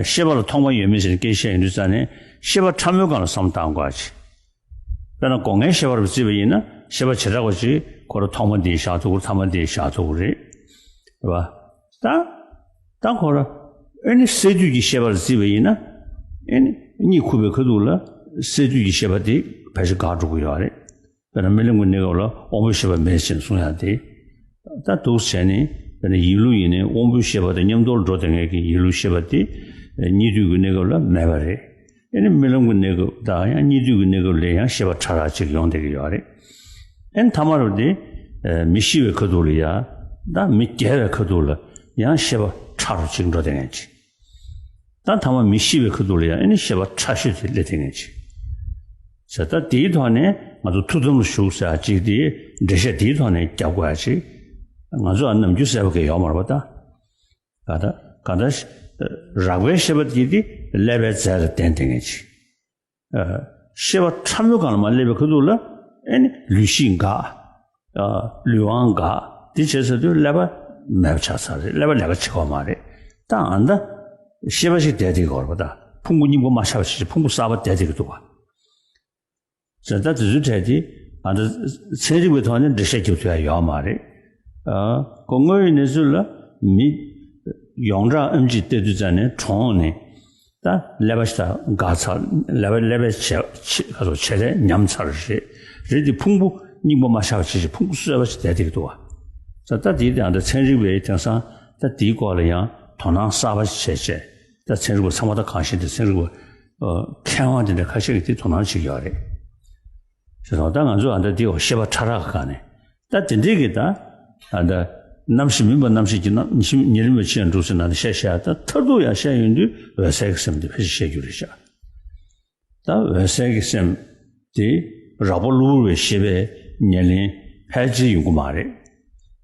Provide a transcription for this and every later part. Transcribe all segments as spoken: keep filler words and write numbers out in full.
ཤེས་པ་ལ་ཐོག་མ་ཡོད་མེད་ཟེར་ནས་སྐད་ཆ་བཤད་ཡོང་དུས་ཙང་ནས་ཤེས་པ་ཕྲ་མོའི་སྒང་ལ་བསམ་བློ་བཏང་དགོས་ཀྱི། དཔེར་ན་སྒོ་ལྔའི་ཤེས་པ་རུ་བརྩིས་པ་ཡིན་ན་ཤེས་པ་བྱེ་བྲག་པ་ཅིག་ཁོ་རང་ཐོག་མ་འདི་བཞག་ཐུབ་ཀྱི་རེད། ཐ་མ་འདི་བཞག་ཐུབ་ཀྱི་རེད། རེད་པ། ད་ད་ཁོ་རང་ཨེ་ནི་སས་བསྡུས་ཀྱི་ཤེས་པ་རུ་བརྩིས་པ་ཡིན་ན་ཨེ་ནི་གཉིད་ཁུག་པའི་ཁ་ཐུག་ལ་སས་བསྡུས་ཀྱི་ཤེས་པ་དེ་ཕལ་ཆེར་འགག་འགྲོ་གི་ཡོད་རེད། དཔེར་ན་རྨི་ལམ་གྱི་གནས་སྐབས་ལ་དབང་པོའི་ཤེས་པ་མེད་ཅེས་གསུང་ཡག་དེ། ད་འདུག་བྱས་ནས་དཔེར་ན་ཡིད་བློ་ཡིན་ནའི་དབང་པོའི་ཤེས་པ་དང་མཉམ་དུ་འགྲོ་བསྡད་མཁན་གྱི་ཡིད་བློའི་ཤེས་པ་དེ་གཉིད་དུས་ཀྱི་གནས་སྐབས་ལ་མེད་པ་རེད། ཨེ་ནི་རྨི་ལམ་གྱི་གནས་སྐབས་དང་ཡང་གཉིད་དུས་ཀྱི་གནས་སྐབས་ལ་ཡང་ཤེས་པ་ཕྲ་རགས་ཅིག་ཡོང་བསྡད་ཀྱི་ཡོད་རེད། ཨེ་ནི་ཐ་མ་རུ་དེ་མི་ཤི་བའི་ཁ་ཐུག་ལ་ཡང་ད་མི་རྒྱལ་བའི་ཁ་ཐུག་ལ་ཡང་ཤེས་པ་ཕྲ་རུ་ཅིག་འགྲོ་བསྡད་མཁན་ཅིག་ད་ཐ་མ་མི་ཤི་བའི་ཁ་ཐུག་ལ་ཡང་ཨེ་ནི་ཤེས་པ་ཕྲ་ཤོས་དེ་སླེབས་ཐེངས་ངེས་ཅིག་ཟེར། ད་དེའི་ཐོག་ནས་ང་ཚོ་ཐུགས་དམ་ལ་བཞུགས་ཟེར་ཅིག་དེ་འགྲེལ་བཤད་དེའི་ཐོག་ནས་རྒྱབ་དགོས་ཡ་ཅིག་ང་ཚོ་ཨ་ནམ་རྒྱུན་གསལ་པོ་གང་ཡང་ཡོད་མ་རེད་པ་ད། ག་ད་ག་ད་རགས་པའི་ཤེས་པ་དེ་དེ་ཀླད་པའི་རྫས་ལ་བརྟེན་ཐེངས་ངེས་ཅིག་ཤེས་པ་ཕྲ་མོའི་སྒང་ལ་མར་སླེབས་པའི་ཁ་ཐུག་ལ་ཨེ་ནི་ལུས་ཤེས་འགག་ལུས་དབང་འགག་དེ་བྱས་ཚར་དུས་ཀླད་པ་མེད་པ་ཆགས་ཚར་རེད། ཀླད་པ་ལས་ཀ་བྱེད་ཀྱི་ཡོད་མ་རེད། ད་ཨ་ད་ཤེས་པ་ཞིག་བསྡད་དེ་གོ་རེད་པ། ད་ཕུང་པོ་རྙིང་པ་མ་ཆགས་པ་བྱས་ཕུང་པོ་གསར་པ་བསྡད་དེ་གི་འདུག་ག་ཟེར། ད་དེ་ཚོའི་གྲས་དེ་ཨ་ད་ཚན་རིག་པའི་ཐོག་ནས་འགྲེལ་བཤད་རྒྱག་ཐུབ་ཡ་ཡོད་མ་རེད། ཨ་ཁོ་དངོས་ཡོད་གནས་ཚུལ་ལ་མི་ཡོངས་གྲགས་ཨེམ་ཆི་བལྟས་དུས་ཙམ་ནས་གྲོངས་ནས་ད་ཀླད་པ་ཞིག་ད་འགག་ཚར། ཀླད་པ་ཀླད་པའི་བྱེད་ཁ་ཚོ་བྱེད་ལས་ཉམས་ཚར་རེད། རེད་དེ་ཕུང་པོ་རྙིང་པ་མ་ཆགས་པ་བྱས་ཕུང་པོ་གསར་པ་ཞིག་བསྡད་དེ་གི་འདུག་བ། ད་ད་དེའི་སྟེང་ད་ཚན་རིག་པས་དེང་སང་ད་དེའི་སྐོར་ལ་ཡང་དོ་སྣང་གསར་པ་ཞིག་བྱས་བྱས་ད་ཚན་རིག་པ་ཚང་མ་ད་གང་ཤེས་དེ་ཚན་རིག་པ་མཁས་དབང་དེ་འདྲ་ཁ་ཤས་ཀྱིས་དེ་དོ་སྣང་བྱེད་ཀྱི་ཡོད་རེད། ཞེས་སོང་ད་ང་ཚོ་ཨ་ད་དེའི་འོག་ཤེས་པ་ཕྲ་རགས་ཀྱི་སྒང་ནས། ད་དེ་འདྲའི་གི་ད་ཨ་ད་རྣམ་ཤེས་མིན་པ་རྣམ་ཤེས་ཀྱི་རྣམ་ཉི་ཤུ་ཉེ་རིང་བའི་ཕྱིར་འགྲོ་ཟེར་ན་ད་བཤད་བཤད་ད་མཐར་ཐུག་ཡང་བཤད་ཡོང་དུས་འོད་གསལ་གྱི་སེམས་དེ་ཕལ་ཆེར་བཤད་རྒྱུ་རེད་ཤག་ད་འོད་གསལ་གྱི་སེམས་དེ་རགས་པ་གློ་བུར་བའི་ཤེས་པས་ཉེར་ལེན་ཕལ་ཆེར་ཡོང་གི་མ་རེད།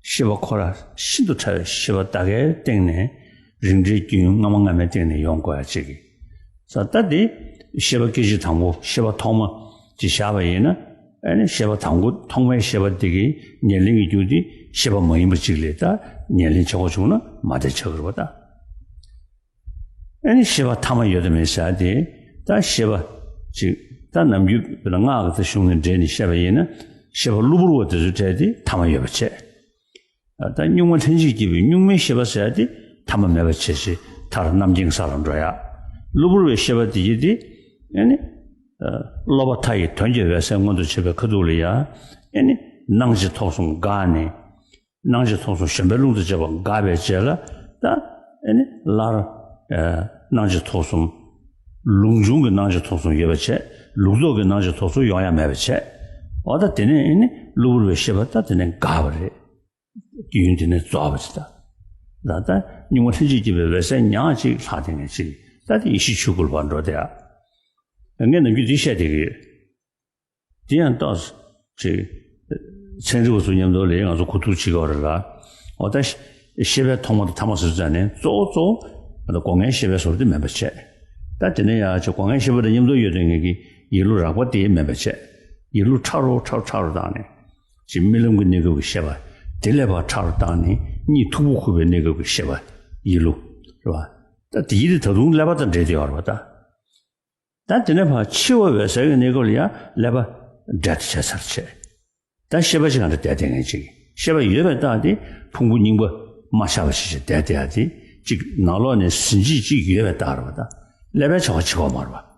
ཤེས་པ་ཁོ་རང་ཤིན་ཏུ་ཕྲ་བའི་ཤེས་པ་ད་གའི་སྟེང་ནས་རིགས་འགྲེའི་རྒྱུན་སྔ་མ་སྔ་མའི་སྟེང་ནས་ཡོང་དགོས་ཡ་གཅིག་གི་ས་ད་དེ་ཤེས་པ་སྐད་ཅིག་དང་པོ་ཤེས་པ་ཐོག་མ་ཅིག་བཞག་པ་ཡིན་ན་ཨ་ནི་ཤེས་པ་དང་པོ་ཐོག་མའི་ཤེས་པ་དེ་གི་ཉེར་ལེན་གྱི་རྒྱུ་དེ་ཤེས་པ་མ་ཡིན་པ་ཅིག་ལས་ད་ཉེར་ལེན་བྱེད་དགོས་བྱུང་ན་མ་བདེ་ཆགས་ཀྱི་རེད་པ་ད། ཨ་ནི་ཤེས་པ་ཐ་མ་ཡོད་དམ་མེད་ཟེར་ཡ་དེ་ད་ཤེས་པ་ཅིག་ད་ནམ་རྒྱུན་དཔེར་ན་སྔགས་ཀྱི་གཞུང་ནས་འགྲེལ་ནས་བཤད་པ་ཡིན་ན་ཤེས་པ་གློ་བུར་བ་དེ་ཚོའི་གྲས་དེ་ཐ་མ་ཡོད་པ་བྱས། ད་གཉུག་མ་ལྷན་ཅིག་སྐྱེས་པའི་གཉུག་མའི་ཤེས་པ་ཟེར་ཡ་དེ་ཐ་མ་མེད་པ་བྱས་ཤིང་མཐར་རྣམ་མཁྱེན་ས་ལ་འགྲོ་ཡ། གློ་བུར་བའི་ཤེས་པ་དེ་ཡི་དེ་ཨ་ནི་སློབ་པ་མཐའ་ཡས་དོན་གྱི་འོད་གསལ་མངོན་དུ་བྱེད་པའི་ཁ་ཐུག་ལ་ཡ་ཨ་ནི་སྣང་མཆེད་ཐོབ་གསུམ་འགགས་ནས། སྣང་མཆེད་ཐོབ་གསུམ་གཞོམ་པའི་རླུང་དང་བཅས་པ་འགགས་པའི་རྗེས་ལ་ད་ཨེ་ནི་སླར་ཨེ་སྣང་མཆེད་ཐོབ་གསུམ། ལུགས་འབྱུང་གི་སྣང་མཆེད་ཐོབ་གསུམ་ཡོད་པ་བྱས། ལུགས་ལྡོག་གི་སྣང་མཆེད་ཐོབ་གསུམ་ཡོང་ཡ་མེད་པ་བྱས། འོ་ད་དེ་ནས་ཨེ་ནི་གློ་བུར་བའི་ཤེས་པ་ད་དེ་ནས་འགགས་པ་རེད། ཡུན་དེ་ནས་རྫོགས་པ་ཅིག་ད། ད་ད་གཉུག་མ་ལྷན་ཅིག་སྐྱེས་པའི་འོད་གསལ་ཉག་གཅིག་ལྷག་དེ་ངས་ཅིག་ད་དེ་ཡེ་ཤེས་ཆོས་སྐུ་ལ་བར་འགྲོ་དེ་ཨ། ངས་ནམ་རྒྱུན་འདི་བཤད་བསྡད་ཀྱི་ཡོད། དེ་ཡང་ཏོག་ཙམ་ཚན་རིག་པ་ཚོ་མཉམ་དུ་ལས་ང་ཚོ་གོ་བསྡུར་བྱེད་དགོས་རེད་ལ། འོ་ད་ཤེས་པའི་ཐོག་མ་དང་ཐ་མ་ཟེར་ཙང་ནས་གཙོ་བོ་གཙོ་བོ་ང་ཚོ་སྒོ་ལྔའི་ཤེས་པའི་ཟུར་དེ་མེད་པ་བྱས། ད་དེ་ནས་ཡང་ཅིག་སྒོ་ལྔའི་ཤེས་པ་དང་མཉམ་དུ་ཡོད་དོན་ངེས་ཀྱི་ཡིད་བློ་རགས་པ་དེ་མེད་པ་བྱས། ཡིད་བློ་ཕྲ་རུ་ཕྲ་རུ་ཕྲ་རུ་བཏང་ནས་ཅིག་རྨི་ལམ་གྱི་གནས་སྐབས་ཀྱི་ཤེས་པ་དེ་ལས་ཕར་ཕྲ་རུ་བཏང་ནས་གཉིད་མཐུག་པོ་ཁུག་པའི་གནས་སྐབས་ཀྱི་ཤེས་པ་ཡིད་བློ་རེད་བ། ད་དེ་ཡིད་དེ་ད་དུང་ཀླད་པ་དང་འདྲེས་བསྡད་ཡོད་རེད་བ་ད། ད་དེ་ནས་ཕར་འཆི་བ་འོད་གསལ་གྱི་གནས་སྐབས་ལ་ཡང་ཀླད་པ་འདྲེས་ཏེ་བྱས་ཚར་བྱས། ད་ཤེས་པ་ཅིག་གང་འདྲ་བསྡད་བསྡད་མཁན་ཅིག་ཤེས་པ་ཡོད་པའི་རྟགས་དེ་ཕུང་པོ་རྙིང་པ་མ་ཆགས་པ་ཞིག་ཅིག་བསྡད་བསྡད་ཡ་དེ་ཅིག་ནང་ལོགས་ནས་ཟིན་བྲིས་ཅིག་ཡོད་པའི་རྟགས་རེད་བ་ད། ཀླད་པའི་ཆ་བ་ཕྱི་བ་མ་རེད་བ།